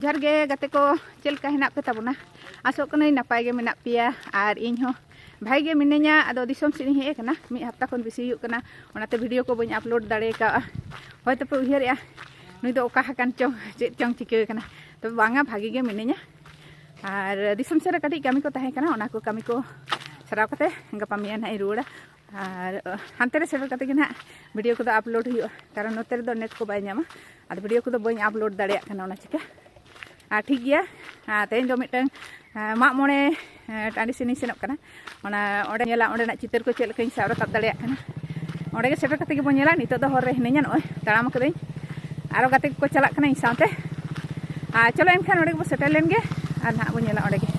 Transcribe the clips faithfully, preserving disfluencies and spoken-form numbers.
ᱡᱚᱦᱟᱨ ᱜᱮ ᱜᱟᱛᱮ ᱠᱚ, ᱪᱮᱫ ᱞᱮᱠᱟ ᱦᱮᱱᱟᱜ ᱯᱮ ᱛᱟᱵᱚᱱᱟ? ᱟᱥᱚᱜ ᱠᱟᱹᱱᱟᱹᱧ ᱱᱟᱯᱟᱭ ᱜᱮ ᱢᱮᱱᱟᱜ ᱯᱮᱭᱟ ᱟᱨ ᱤᱧ ᱦᱚᱸ ᱵᱷᱟᱜᱮ ᱜᱮ ᱢᱤᱱᱟᱹᱧᱟ᱾ ᱟᱫᱚ ᱫᱤᱥᱚᱢ ᱥᱮᱫ ᱤᱧ ᱦᱮᱡ ᱟᱠᱟᱱᱟ, ᱢᱤᱫ ᱦᱟᱯᱛᱟ ᱠᱷᱚᱱ ᱵᱮᱥᱤ ᱦᱩᱭᱩᱜ ᱠᱟᱱᱟ, ᱚᱱᱟᱛᱮ ᱵᱷᱤᱰᱤᱭᱳ ᱠᱚ ᱵᱟᱹᱧ ᱟᱯᱞᱳᱰ ᱫᱟᱲᱮ ᱠᱟᱣᱜᱼᱟ᱾ ᱦᱚᱭᱛᱳ ᱯᱮ ᱩᱭᱦᱟᱹᱨᱮᱜᱼᱟ ᱱᱩᱭ ᱫᱚ ᱚᱠᱟ ᱟᱠᱟᱱ ᱪᱚᱝ, ᱪᱮᱫ ᱪᱚᱝ ᱪᱤᱠᱟᱹ ᱠᱟᱱᱟ᱾ ᱛᱚᱵᱮ ᱵᱟᱝᱟ, ᱵᱷᱟᱜᱮ ᱜᱮ ᱢᱤᱱᱟᱹᱧᱟ᱾ ᱟᱨ ᱫᱤᱥᱚᱢ ᱥᱮᱫ ᱨᱮ ᱠᱟᱹᱴᱤᱡ ᱠᱟᱹᱢᱤ ᱠᱚ ᱛᱟᱦᱮᱸ ᱠᱟᱱᱟ, ᱚᱱᱟ ᱠᱚ ᱠᱟᱹᱢᱤ ᱠᱚ ᱥᱟᱨᱟᱣ ᱠᱟᱛᱮ ᱜᱟᱯᱟ ᱢᱮᱭᱟᱝ ᱱᱟᱦᱟᱜ ᱤᱧ ᱨᱩᱣᱟᱹᱲᱟ᱾ ᱟᱨ ᱦᱟᱱᱛᱮ ᱨᱮ ᱥᱮᱴᱮᱨ ᱠᱟᱛᱮ ᱜᱮ ᱱᱟᱦᱟᱜ ᱵᱷᱤᱰᱤᱭᱳ ᱠᱚᱫᱚ ᱟᱯᱞᱳᱰ ᱦᱩᱭᱩᱜᱼᱟ, ᱠᱟᱨᱚᱱ ᱱᱚᱛᱮ ᱨᱮᱫᱚ ᱱᱮᱴ ᱠᱚ ᱵᱟᱭ ᱧᱟᱢᱟ᱾ ᱟᱫᱚ ᱵᱷᱤᱰᱤᱭᱳ ᱠᱚᱫᱚ ᱵᱟᱹᱧ ᱟᱯᱞᱳᱰ ᱫᱟᱲᱮᱭᱟᱜ ᱠᱟᱱᱟ, ᱚᱱᱟ ᱪᱤᱠᱟᱹ᱾ ᱟᱨ ᱴᱷᱤᱠ ᱜᱮᱭᱟ, ᱟᱨ ᱛᱮᱦᱮᱧ ᱫᱚ ᱢᱤᱫᱴᱟᱝ, ᱟᱨ ᱢᱟᱜ ᱢᱚᱬᱮ, ᱟᱨ ᱴᱟᱺᱰᱤ ᱥᱮᱱᱤᱧ ᱥᱮᱱᱚᱜ ᱠᱟᱱᱟ᱾ ᱚᱱᱟ ᱚᱸᱰᱮ ᱧᱮᱞᱟ, ᱚᱸᱰᱮᱱᱟᱜ ᱪᱤᱛᱟᱹᱨ ᱠᱚ ᱪᱮᱫ ᱞᱮᱠᱟᱧ ᱥᱟᱵ ᱨᱟᱠᱟᱵ ᱫᱟᱲᱮᱭᱟᱜ ᱠᱟᱱᱟ᱾ ᱚᱸᱰᱮ ᱜᱮ ᱥᱮᱴᱮᱨ ᱠᱟᱛᱮ ᱜᱮᱵᱚᱱ ᱧᱮᱞᱟ᱾ ᱱᱤᱛᱚᱜ ᱫᱚ ᱦᱚᱨ ᱨᱮ ᱦᱤᱱᱟᱹᱧᱟ, ᱱᱚᱜᱼᱚᱭ ᱛᱟᱲᱟᱢ ᱠᱟᱹᱫᱟᱹᱧ᱾ ᱟᱨᱚ ᱜᱟᱛᱮ ᱠᱚᱠᱚ ᱪᱟᱞᱟᱜ ᱠᱟᱱᱟ ᱤᱧ ᱥᱟᱶᱛᱮ᱾ ᱟᱨ ᱪᱚᱞᱚ ᱮᱱᱠᱷᱟᱱ ᱚᱸᱰᱮ ᱜᱮᱵᱚᱱ ᱥᱮᱴᱮᱨ ᱞᱮᱱ ᱜᱮ ᱟᱨ ᱱᱟᱦᱟᱜ ᱵᱚᱱ ᱧᱮᱞᱟ ᱚᱸᱰᱮ ᱜᱮ᱾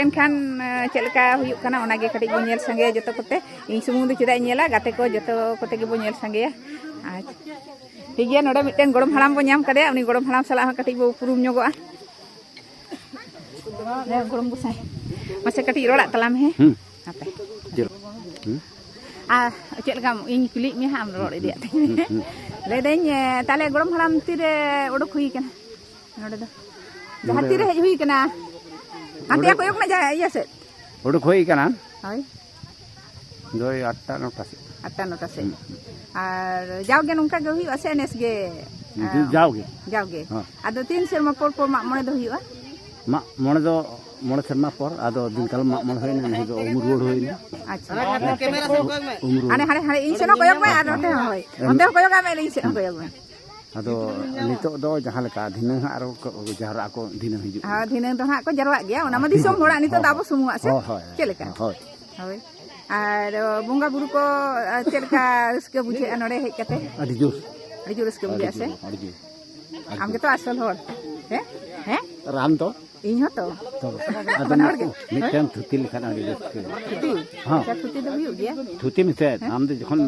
ᱮᱱᱠᱷᱟᱱ ᱪᱮᱫ ᱞᱮᱠᱟ ᱦᱩᱭᱩᱜ ᱠᱟᱱᱟ, ᱚᱱᱟᱜᱮ ᱠᱟᱹᱴᱤᱡ ᱵᱚᱱ ᱧᱮᱞ ᱥᱟᱸᱜᱮᱭᱟ ᱡᱚᱛᱚ ᱠᱚᱛᱮ᱾ ᱤᱧ ᱥᱩᱢᱩᱝ ᱫᱚ ᱪᱮᱫᱟᱜ ᱤᱧ ᱧᱮᱞᱟ, ᱜᱟᱛᱮ ᱠᱚ ᱡᱚᱛᱚ ᱠᱚᱛᱮ ᱜᱮᱵᱚᱱ ᱧᱮᱞ ᱥᱟᱸᱜᱮᱭᱟ᱾ ᱟᱪᱪᱷᱟ, ᱴᱷᱤᱠ ᱜᱮᱭᱟ, ᱱᱚᱰᱮ ᱢᱤᱫᱴᱮᱱ ᱜᱚᱲᱚᱢ ᱦᱟᱲᱟᱢ ᱵᱚᱱ ᱧᱟᱢ ᱠᱟᱫᱮᱭᱟ, ᱩᱱᱤ ᱜᱚᱲᱚᱢ ᱦᱟᱲᱟᱢ ᱥᱟᱞᱟᱜ ᱦᱚᱸ ᱠᱟᱹᱴᱤᱡ ᱵᱚ ᱩᱯᱨᱩᱢ ᱧᱚᱜᱚᱜᱼᱟ᱾ ᱦᱮᱸ, ᱜᱚᱲᱚᱢ ᱜᱚᱸᱥᱟᱭ, ᱢᱟᱥᱮ ᱠᱟᱹᱴᱤᱡ ᱨᱚᱲᱟᱜ ᱛᱟᱞᱟᱝ ᱢᱮ, ᱦᱮᱸ? ᱦᱩᱸ᱾ ᱦᱟᱯᱮ᱾ ᱪᱮᱫ? ᱦᱩᱸ? ᱟᱨ ᱪᱮᱫ ᱞᱮᱠᱟᱢ, ᱤᱧ ᱠᱩᱞᱤᱭᱮᱫ ᱢᱮᱭᱟ ᱦᱟᱸᱜ, ᱟᱢ ᱨᱚᱲ ᱤᱫᱤᱭᱟᱜ ᱛᱤᱧ ᱢᱮ᱾ ᱦᱩᱸ, ᱦᱩᱸ᱾ ᱞᱟᱹᱭᱫᱟᱹᱧ, ᱮ, ᱛᱟᱦᱞᱮ ᱜᱚᱲᱚᱢ ᱦᱟᱲᱟᱢ ᱛᱤᱨᱮ ᱚᱰᱚᱠ ᱦᱩᱭ ᱠᱟᱱᱟ ᱱᱚᱰᱮ ᱫᱚ? ᱡᱟᱦᱟᱸ ᱱᱚᱰᱮ ᱛᱤᱨᱮ ᱦᱮᱡ ᱦᱩᱭ ᱠᱟᱱᱟ? ᱦᱟᱱᱛᱮ ᱱᱚᱰᱮ ᱠᱚᱭᱚᱜ ᱢᱮ, ᱡᱟᱦᱟᱸ ᱤᱭᱟᱹ ᱥᱮᱫ᱾ ᱚᱰᱚᱠ ᱦᱩᱭ ᱠᱟᱱᱟ᱾ ᱦᱳᱭ᱾ ᱫᱳᱭ ᱟᱴᱴᱟ ᱱᱚᱴᱟ ᱥᱮᱫ᱾ ᱟᱴᱴᱟ ᱱᱚᱴᱟ ᱥᱮᱫ᱾ ᱦᱩᱸ, ᱦᱩᱸ᱾ ᱟᱨ ᱡᱟᱣᱜᱮ ᱱᱚᱝᱠᱟ ᱜᱮ ᱦᱩᱭᱩᱜᱼᱟ ᱥᱮ ᱱᱮᱥ ᱜᱮ? ᱡᱩ-, ᱟᱸ, ᱡᱟᱣᱜᱮ᱾ ᱡᱟᱣᱜᱮ᱾ ᱦᱚᱸ᱾ ᱟᱫᱚ ᱛᱤᱱ ᱥᱮᱨᱢᱟ ᱯᱚᱨ ᱯᱚᱨ ᱢᱟᱜ ᱢᱚᱬᱮ ᱫᱚ ᱦᱩᱭᱩᱜᱼᱟ? ᱢᱟᱜ ᱢᱚᱬᱮ ᱫᱚ ᱢᱚᱬᱮ ᱥᱮᱨᱢᱟ ᱯᱚᱨ, ᱟᱫᱚ ᱫᱤᱱᱠᱟᱞᱚᱢ ᱢᱟᱜ ᱢᱚᱬᱮ ᱦᱩᱭᱱᱟ, ᱱᱤᱭᱟᱹ ᱫᱚ ᱩᱢᱩᱞ ᱨᱩᱣᱟᱹᱲ ᱦᱩᱭᱱᱟ᱾ ᱟᱪᱪᱷᱟ᱾ ᱩᱢᱩᱞ ᱨᱩᱣᱟᱹᱲ᱾ ᱦᱟᱱᱮ, ᱦᱟᱱᱮ, ᱦᱟᱱᱮ ᱤᱧ ᱥᱮᱫ ᱦᱚᱸ ᱠᱚᱭᱚᱜ ᱢᱮ ᱟᱨ ᱱᱚᱛᱮ ᱦᱚᱸ, ᱦᱳᱭ᱾ ᱮᱢ- ᱚᱱᱛᱮ ᱦᱚᱸ ᱠᱚᱭᱚᱜ ᱢᱮ ᱟᱨ ᱤᱧ ᱥᱮᱫ ᱦᱚᱸ ᱠᱚᱭᱚᱜ ᱢᱮ᱾ ᱟᱫᱚ ᱱᱤᱛᱚᱜ ᱫᱚ ᱡᱟᱦᱟᱸ ᱞᱮᱠᱟ ᱫᱷᱤᱱᱟᱹᱝ ᱦᱟᱸᱜ ᱟᱨᱚ ᱠᱚ ᱡᱟᱣᱨᱟᱜ ᱟᱠᱚ, ᱫᱷᱤᱱᱟᱹᱝ ᱦᱤᱡᱩᱜ ᱠᱟᱱᱟ᱾ ᱦᱮᱸ, ᱫᱷᱤᱱᱟᱹᱝ ᱫᱚ ᱦᱟᱸᱜ ᱠᱚ ᱡᱟᱨᱣᱟᱜ ᱜᱮᱭᱟ, ᱚᱱᱟ ᱢᱟ ᱟᱨ ᱫᱤᱥᱚᱢ ᱫᱷᱤᱱᱟᱹᱝ ᱦᱚᱲᱟᱜ, ᱱᱤᱛᱚᱜ ᱫᱚ ᱦᱚᱸ, ᱟᱵᱚ ᱥᱩᱢᱩᱝᱟᱜ ᱥᱮ? ᱦᱳᱭ, ᱦᱳᱭ, ᱪᱮᱫ ᱞᱮᱠᱟ? ᱦᱳᱭ᱾ ᱦᱳᱭ᱾ ᱟᱨ, ᱚ, ᱵᱚᱸᱜᱟ ᱵᱩᱨᱩ ᱠᱚ, ᱟ, ᱪᱮᱫ ᱞᱮᱠᱟ ᱨᱟᱹᱥᱠᱟᱹ ᱵᱩᱡᱷᱟᱹᱜᱼᱟ ᱱᱚᱰᱮ ᱦᱮᱡ ᱠᱟᱛᱮ? ᱟᱹᱰᱤ ᱡᱳᱨ᱾ ᱟᱹᱰᱤ ᱡᱳᱨ ᱨᱟᱹᱥᱠᱟᱹ ᱟᱹᱰᱤ ᱵᱩᱡᱷᱟᱹᱜᱼᱟ ᱥᱮ? ᱡᱳᱨ, ᱟᱹᱰᱤ ᱡᱳᱨ᱾ ᱟᱢ ᱜᱮᱛᱚ ᱟᱥᱚᱞ ᱦᱚᱲ᱾ ᱦᱮᱸ? ᱦᱮᱸ? ᱟᱨ ᱟᱢ ᱫᱚ? ᱤᱧ ᱦᱚᱸᱛᱚ᱾ ᱛᱚ, ᱟᱫᱚ ᱵᱟᱱᱟ ᱦᱚᱲ ᱜᱮ᱾ ᱢᱤᱫᱴᱮᱱ ᱛᱷᱩᱛᱤ ᱞᱮᱠᱷᱟᱱ ᱟᱹᱰᱤ ᱨᱟᱹᱥᱠᱟᱹ᱾ ᱛᱷᱩᱛᱤ? ᱦᱚᱸ᱾ ᱟᱪᱪᱷᱟ, ᱛᱷᱩᱛᱤ ᱫᱚ ᱦᱩᱭᱩᱜ ᱜᱮᱭᱟ᱾ ᱛᱷᱩᱛᱤ ᱢᱮᱥᱮ, ᱦᱮᱸ? ᱟᱢ ᱫᱚ ᱡᱚᱠᱷᱚᱱ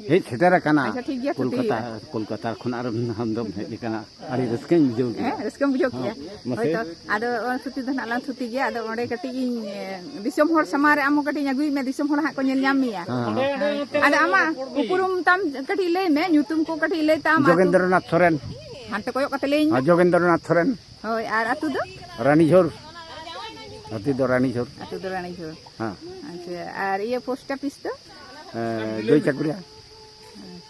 ᱦᱮᱡ ᱥᱮᱴᱮᱨ ᱟᱠᱟᱱᱟ, ᱟᱪᱪᱷᱟ, ᱴᱷᱤᱠ ᱜᱮᱭᱟ, ᱛᱷᱩᱛᱤ ᱠᱳᱞᱠᱟᱛᱟ, ᱦᱩᱭᱩᱜᱼᱟ᱾ ᱠᱳᱞᱠᱟᱛᱟ ᱠᱷᱚᱱ ᱟᱨ ᱟᱢ ᱫᱚᱢ ᱦᱮᱡ ᱟᱠᱟᱱᱟ, ᱟᱹᱰᱤ ᱨᱟᱹᱥᱠᱟᱹᱧ ᱵᱩᱡᱷᱟᱹᱣ ᱠᱮᱫᱟ᱾ ᱦᱮᱸ, ᱨᱟᱹᱥᱠᱟᱹᱢ ᱵᱩᱡᱷᱟᱹᱣ ᱦᱚᱸ, ᱠᱮᱫᱟ᱾ ᱢᱟᱥᱮ᱾ ᱦᱳᱭᱛᱚ, ᱟᱫᱚ ᱚᱱᱟ ᱛᱷᱩᱛᱤ ᱫᱚ ᱱᱟᱜ ᱞᱟᱝ ᱛᱷᱩᱛᱤ ᱜᱮᱭᱟ᱾ ᱟᱫᱚ ᱚᱸᱰᱮ ᱠᱟᱹᱴᱤᱡ ᱤᱧ, ᱮ, ᱫᱤᱥᱚᱢ ᱦᱚᱲ ᱥᱟᱢᱟᱝ ᱨᱮ ᱟᱢ ᱦᱚᱸ ᱠᱟᱹᱴᱤᱡ ᱤᱧ ᱟᱹᱜᱩᱭ ᱢᱮ, ᱫᱤᱥᱚᱢ ᱦᱚᱲ ᱦᱟᱸᱜ ᱠᱚ ᱧᱮᱞ ᱧᱟᱢ ᱢᱮᱭᱟ᱾ ᱦᱮᱸ, ᱦᱮᱸ᱾ ᱦᱮᱸ᱾ ᱟᱫᱚ ᱟᱢᱟᱜ ᱩᱯᱨᱩᱢ ᱛᱟᱢ ᱠᱟᱹᱴᱤᱡ ᱞᱟᱹᱭ ᱢᱮ, ᱧᱩᱛᱩᱢ ᱠᱚ ᱠᱟᱹᱴᱤᱡ ᱞᱟᱹᱭ ᱛᱟᱢ, ᱟᱹᱛᱩ᱾ ᱡᱳᱜᱮᱱᱫᱨᱚᱱᱟᱛᱷ ᱥᱚᱨᱮᱱ᱾ ᱦᱟᱱᱛᱮ ᱠᱚᱭᱚᱜ ᱠᱟᱛᱮ ᱞᱟᱹᱭᱟᱹᱧ ᱢᱮ᱾ ᱦᱮᱸ, ᱡᱳᱜᱮᱱᱫᱨᱚᱱᱟᱛᱷ ᱥᱚᱨᱮᱱ᱾ ᱦᱳᱭ, ᱟᱨ ᱟᱹᱛᱩ ᱫᱚ? ᱨᱟᱱᱤᱡᱷᱳᱨ᱾ ᱟᱹᱛᱩ ᱫᱚ ᱨᱟᱱᱤᱡᱷᱳᱨ᱾ ᱦᱮᱸ᱾ ᱟᱪᱪᱷᱟ, ᱟᱨ ᱤᱭᱟᱹ ᱯᱳᱥᱴ ᱚᱯᱷᱤᱥ ᱫᱚ? ᱮ, ᱫᱳᱭ ᱪᱟᱠᱩᱨᱤᱭᱟ᱾ ᱦᱮᱸ᱾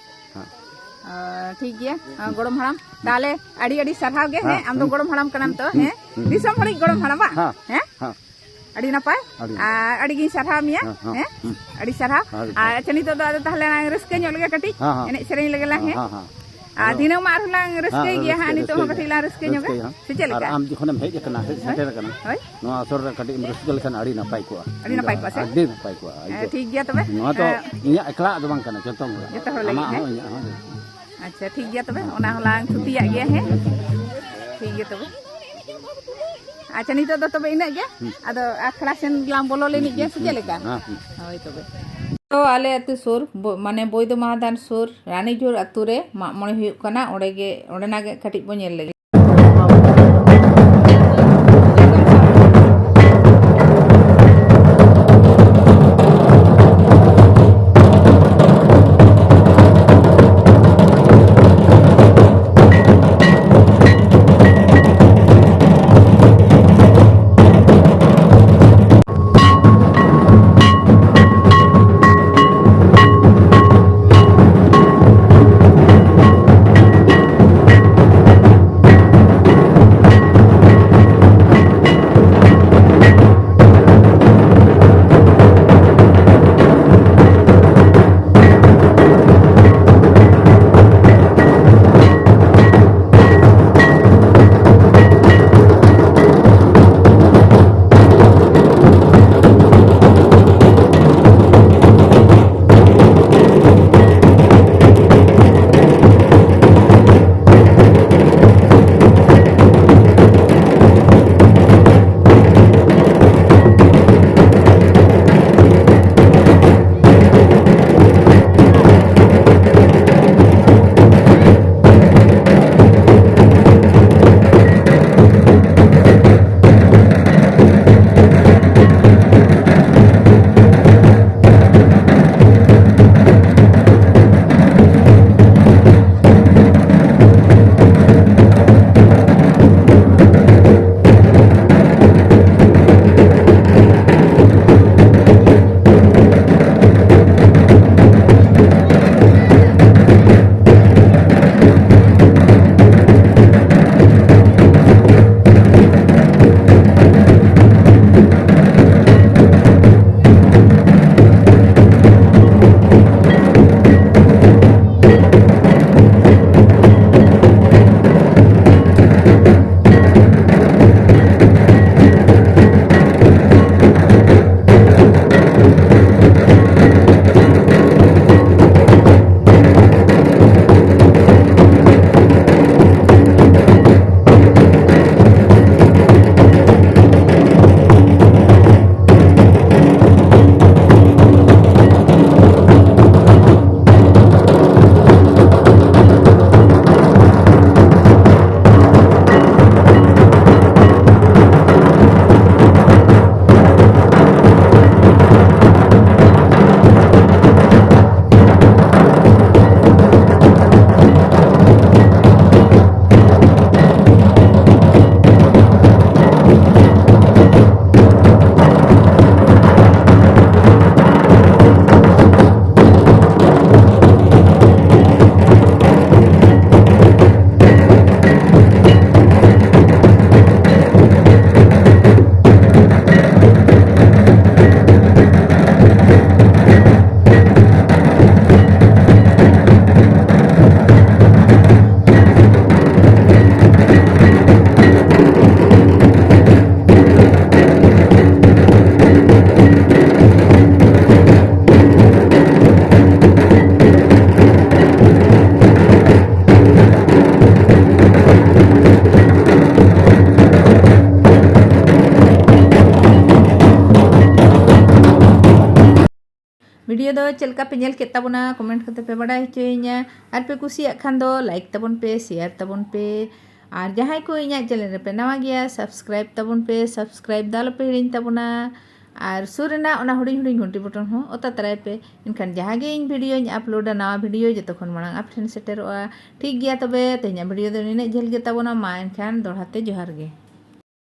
ᱚ, ᱴᱷᱤᱠ ᱜᱮᱭᱟ, ᱚ, ᱜᱚᱲᱚᱢ ᱦᱟᱲᱟᱢ᱾ ᱛᱟᱦᱞᱮ ᱟᱹᱰᱤ ᱟᱹᱰᱤ ᱥᱟᱨᱦᱟᱣ ᱜᱮ, ᱦᱮᱸ, ᱦᱮᱸ, ᱟᱢ ᱫᱚ ᱦᱩᱸ᱾ ᱜᱚᱲᱚᱢ ᱦᱟᱲᱟᱢ ᱠᱟᱱᱟᱢ ᱛᱚ, ᱦᱩᱸ, ᱦᱮᱸ? ᱦᱩᱸ᱾ ᱫᱤᱥᱚᱢ ᱦᱚᱲᱤᱡ ᱜᱚᱲᱚᱢ ᱦᱟᱲᱟᱢ ᱵᱟᱝ? ᱦᱮᱸ, ᱦᱮᱸ? ᱦᱮᱸ᱾ ᱟᱹᱰᱤ ᱱᱟᱯᱟᱭ᱾ ᱟᱹᱰᱤ ᱱᱟᱯᱟᱭ᱾ ᱟᱨ ᱟᱹᱰᱤ ᱜᱤᱧ ᱥᱟᱨᱦᱟᱣ ᱢᱮᱭᱟ, ᱦᱮᱸ, ᱦᱮᱸ, ᱦᱮᱸ? ᱦᱩᱸ᱾ ᱟᱹᱰᱤ ᱥᱟᱨᱦᱟᱣ᱾ ᱟᱹᱰᱤ ᱟᱨ ᱱᱟᱯᱟᱭ᱾ ᱟᱪᱪᱷᱟ, ᱱᱤᱛᱚᱜ ᱫᱚ ᱟᱫᱚ ᱛᱟᱦᱞᱮ ᱞᱟᱝ ᱨᱟᱹᱥᱠᱟᱹ ᱧᱚᱜ ᱞᱮᱜᱮ ᱠᱟᱹᱴᱤᱡ, ᱦᱮᱸ, ᱦᱮᱸ᱾ ᱮᱱᱮᱡ ᱥᱮᱨᱮᱧ ᱞᱮᱜᱮ ᱞᱟᱝ, ᱦᱮᱸ? ᱦᱮᱸ, ᱦᱮᱸ᱾ ᱟᱨ ᱟᱫᱚ ᱫᱷᱤᱱᱟᱹᱝ ᱢᱟ ᱟᱨᱦᱚᱸ ᱞᱟᱝ ᱨᱟᱹᱥᱠᱟᱹᱭ ᱦᱮᱸ, ᱜᱮᱭᱟ ᱦᱟᱸᱜ, ᱨᱟᱹᱥᱠᱟᱹ, ᱱᱤᱛᱚᱜ ᱦᱚᱸ ᱨᱟᱹᱥᱠᱟᱹ, ᱠᱟᱹᱴᱤᱡ ᱞᱟᱝ ᱨᱟᱹᱥᱠᱟᱹ ᱧᱚᱜᱟ᱾ ᱨᱟᱹᱥᱠᱟᱹᱭᱟ ᱦᱟᱸᱜ᱾ ᱥᱮ ᱪᱮᱫ ᱟᱨ ᱞᱮᱠᱟ? ᱟᱢ ᱡᱚᱠᱷᱚᱱᱮᱢ ᱦᱮᱡ ᱟᱠᱟᱱᱟ, ᱦᱮᱡ ᱦᱳᱭ᱾ ᱥᱮᱴᱮᱨ ᱟᱠᱟᱱᱟ, ᱦᱳᱭ᱾ ᱱᱚᱣᱟ ᱟᱥᱚᱨ ᱨᱮ ᱠᱟᱹᱴᱤᱡ ᱮᱢ ᱨᱟᱹᱥᱠᱟᱹ ᱞᱮᱠᱷᱟᱱ ᱟᱹᱰᱤ ᱱᱟᱯᱟᱭ ᱠᱚᱜᱼᱟ᱾ ᱟᱹᱰᱤ ᱱᱟᱯᱟᱭ ᱠᱚᱜᱼᱟ ᱥᱮ? ᱟᱹᱰᱤ ᱱᱟᱯᱟᱭ ᱠᱚᱜᱼᱟ, ᱟᱹᱰᱤ ᱦᱮᱸ, ᱡᱳᱨ᱾ ᱴᱷᱤᱠ ᱜᱮᱭᱟ ᱛᱚᱵᱮ᱾ ᱱᱚᱣᱟ ᱫᱚ ᱦᱮᱸ᱾ ᱤᱧᱟᱹᱜ ᱮᱠᱞᱟᱣᱟᱜ ᱫᱚ ᱵᱟᱝ ᱠᱟᱱᱟ, ᱡᱚᱛᱚ ᱦᱚᱲᱟᱜ᱾ ᱡᱚᱛᱚ ᱦᱚᱲ ᱞᱟᱹᱜᱤᱫ, ᱟᱢᱟᱜ ᱦᱮᱸ? ᱦᱚᱸ, ᱤᱧᱟᱹᱜ ᱦᱚᱸ᱾ ᱟᱪᱪᱷᱟ, ᱴᱷᱤᱠ ᱜᱮᱭᱟ ᱛᱚᱵᱮ, ᱚᱱᱟ ᱦᱚᱸᱞᱟᱝ ᱛᱷᱩᱛᱤᱭᱟᱜ ᱜᱮᱭᱟ, ᱦᱮᱸ? ᱴᱷᱤᱠ ᱜᱮᱭᱟ ᱛᱚᱵᱮ᱾ ᱟᱪᱪᱷᱟ, ᱱᱤᱛᱚᱜ ᱫᱚ ᱛᱚᱵᱮ ᱤᱱᱟᱹᱜ ᱜᱮ᱾ ᱟᱫᱚ ᱟᱠᱷᱲᱟ ᱥᱮᱱ ᱜᱮᱞᱟᱝ ᱵᱚᱞᱚ ᱞᱮᱱᱤᱡ ᱜᱮ, ᱥᱮ ᱪᱮᱫ ᱞᱮᱠᱟ? ᱦᱮᱸ, ᱦᱮᱸ᱾ ᱦᱳᱭ ᱛᱚᱵᱮ᱾ ᱛᱚ ᱟᱞᱮ ᱟᱹᱛᱩ ᱥᱩᱨ, ᱵᱚ-, ᱢᱟᱱᱮ ᱵᱳᱭᱫᱚ ᱢᱟᱦᱟᱫᱟᱱ ᱥᱩᱨ ᱨᱟᱱᱤᱡᱷᱳᱨ ᱟᱹᱛᱩ ᱨᱮ ᱢᱟᱜ ᱢᱚᱬᱮ ᱦᱩᱭᱩᱜ ᱠᱟᱱᱟ᱾ ᱚᱸᱰᱮ ᱜᱮ, ᱚᱸᱰᱮᱱᱟᱜ ᱜᱮ ᱠᱟᱹᱴᱤᱡ ᱵᱚᱱ ᱧᱮᱞ ᱞᱮᱜᱮ᱾ ᱵᱷᱤᱰᱤᱭᱳ ᱫᱚ ᱪᱮᱫ ᱞᱮᱠᱟ ᱯᱮ ᱧᱮᱞ ᱠᱮᱫ ᱛᱟᱵᱚᱱᱟ, ᱠᱚᱢᱮᱱᱴ ᱠᱟᱛᱮ ᱯᱮ ᱵᱟᱰᱟᱭ ᱦᱚᱪᱚᱭᱤᱧᱟ᱾ ᱟᱨ ᱯᱮ ᱠᱩᱥᱤᱭᱟᱜ ᱠᱷᱟᱱ ᱫᱚ ᱞᱟᱭᱤᱠ ᱛᱟᱵᱚᱱ ᱯᱮ, ᱥᱮᱭᱟᱨ ᱛᱟᱵᱚᱱ ᱯᱮ, ᱟᱨ ᱡᱟᱦᱟᱸᱭ ᱠᱚ ᱤᱧᱟᱹᱜ ᱪᱮᱱᱮᱞ ᱨᱮᱯᱮ ᱱᱟᱣᱟ ᱜᱮᱭᱟ, ᱥᱟᱵᱥᱠᱨᱟᱭᱤᱵᱽ ᱛᱟᱵᱚᱱ ᱯᱮ᱾ ᱥᱟᱵᱥᱠᱨᱟᱭᱤᱵᱽ ᱫᱚ ᱟᱞᱚᱯᱮ ᱦᱤᱲᱤᱧ ᱛᱟᱵᱚᱱᱟ᱾ ᱟᱨ ᱥᱩᱨ ᱨᱮᱱᱟᱜ ᱚᱱᱟ ᱦᱩᱰᱤᱧ ᱦᱩᱰᱤᱧ ᱜᱷᱚᱱᱴᱤ ᱵᱚᱴᱚᱱ ᱦᱚᱸ ᱚᱛᱟ ᱛᱟᱨᱟᱭ ᱯᱮ᱾ ᱮᱱᱠᱷᱟᱱ ᱡᱟᱦᱟᱸ ᱜᱮ ᱤᱧ ᱵᱷᱤᱰᱤᱭᱳᱧ ᱟᱯᱞᱳᱰᱟ, ᱱᱟᱣᱟ ᱵᱷᱤᱰᱤᱭᱳ ᱡᱚᱛᱚ ᱠᱷᱚᱱ ᱢᱟᱲᱟᱝ ᱟᱯᱮ ᱴᱷᱮᱱ ᱥᱮᱴᱮᱨᱚᱜᱼᱟ᱾ ᱴᱷᱤᱠ ᱜᱮᱭᱟ, ᱛᱚᱵᱮ ᱛᱮᱦᱮᱧᱟᱜ ᱵᱷᱤᱰᱤᱭᱳ ᱫᱚ ᱱᱤᱱᱟᱹᱜ ᱡᱷᱟᱹᱞ ᱜᱮ ᱛᱟᱵᱚᱱᱟ᱾ ᱢᱟ ᱮᱱᱠᱷᱟᱱ ᱫᱚᱦᱲᱟ ᱛᱮ ᱡᱚᱦᱟᱨ ᱜᱮ᱾